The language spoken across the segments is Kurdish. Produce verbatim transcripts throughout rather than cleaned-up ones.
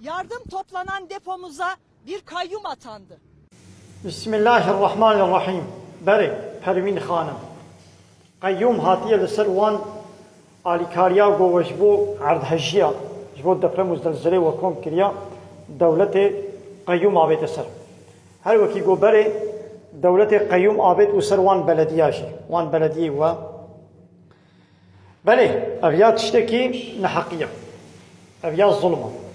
Yardım toplanan depomuza bir kayyum atandı. Bismillahirrahmanirrahîm. Berê, Perwîn Xanim. Qeyyûm hatiye li ser wan alîkariya ku we ji bo erdhejiya, ji bo deprem û zelzelê we kom kiriya, dewletê qeyyûm avête ser. Her wekî ku berê, dewletê qeyyûm avêt û ser wan belediya jî, wan belediyê we. Belê, ev ya tiştekî neheqî ye. Ev ya zulm e.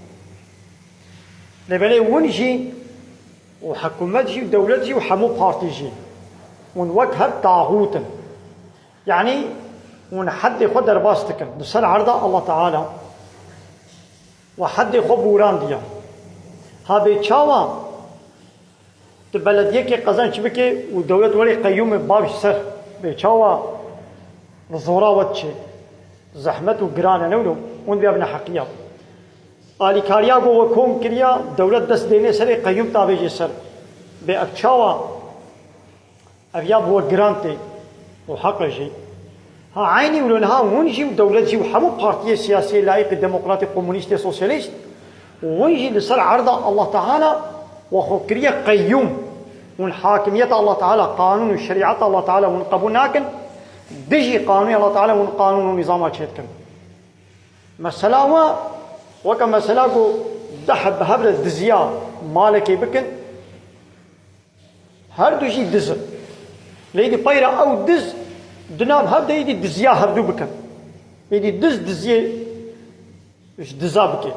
Lê belê hûn jî û hikûmet jî û dewlet jî û hemû partî jî hûn wek hev taxût in. Yanî hûn heddê xwe derbas dikin. Li ser erda Allah Teala we heddê xwe bûrandiye. Ha bê çawa tu belediyekê qezenç bike û dewlet werê qeyyûmê bav ji ser bê çawa li zora we diçe? Zehmet û giran e, ne wilo? Hûn dibê ev neheqiya. Alîkariya ku we kom kiriya, dewlet dest dêne serê qeyyûm tavêje ser. Bê ev çawa? Ev ya bi we giran tê û heq e jî. Ha eynî wilo niha hûn jî û dewlet jî û hemû partiyê siyasiyê layîqî demokratî, komunîstê, sosyalîst, hûn jî li ser erda Allah Teala we xwe kiriye qeyyûm. Hûn hakimiyeta Allah Teala, qanûn û şerîeta Allah Teala hûn qebûl nakin. Dijî qanûnê Allah Teala hûn qanûn û nîzama çêdikin. Mesela we weke mesela ku deh bi hev re diziya malekê bikin, her du jî diz in. Lê êdî peyra ew diz di nav hev de êdî diziya hevdu bikin. Êdî diz diziyê ji diza bike.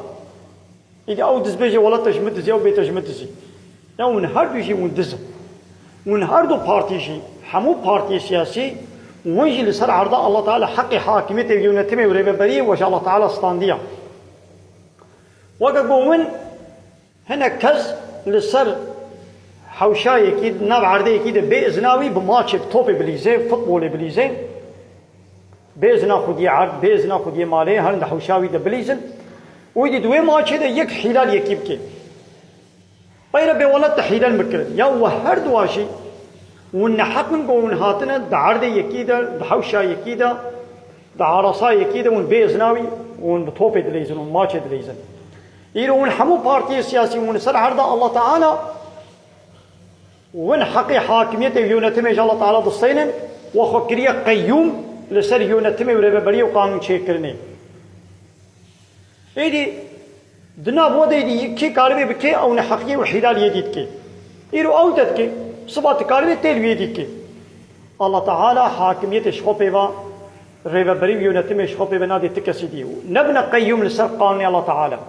Êdî ew diz bêje wela te ji min dizî, ew bê te ji min dizî. Ya hûn her du jî hûn diz in. Hûn her du partî jî, hemû partiyê siyasî, hûn jî li ser erda Allah Teala heqê hakimiyetê û yönetimê û rêveberiyê we ji Allah Teala standiya. Weke ku hûn hinek kes li ser hewşayekî, di nav erdeyekî de bê izna wî bi maçê, bi topê bilîzê, futbolê bilîzê, bê izna xwediyê erd, bê izna xwediyê malê, herin di hewşa wî de bilîzin. Û êdî di wê maçê de yek hîlal yekî bike. Peyre bê wela te hîlal min kirin. Ya we her dua jî hûn neheq in ku hûn hatine di erdê yekî de, di hewşa yekî de, di arasa yekî de hûn bê izna wî, hûn bi topê dileyzin, hûn maçê dileyzin. Îro hûn hemû partiyê siyasî hûn li ser erda Allah Teala, hûn heqê hakimiyetê û yönetimê ji Allah Teala disteynin, we xwe kiriye qeyyûm li ser yönetimê û rêveberiyê û qanûn çêkirinê. Êdî di nav we de êdî kê karibê bi kê ew neheqiyê û hîlaliyê dî dike. Îro ew te dike, siba tu karibê tê li wê dî dike. Allah Teala hakimiyetê ji xwe pê ve, rêveberî û yönetimê ji xwe pê ve nadê ti kesî dî. Nebine qeyyûm li ser qanûnê Allah Teala.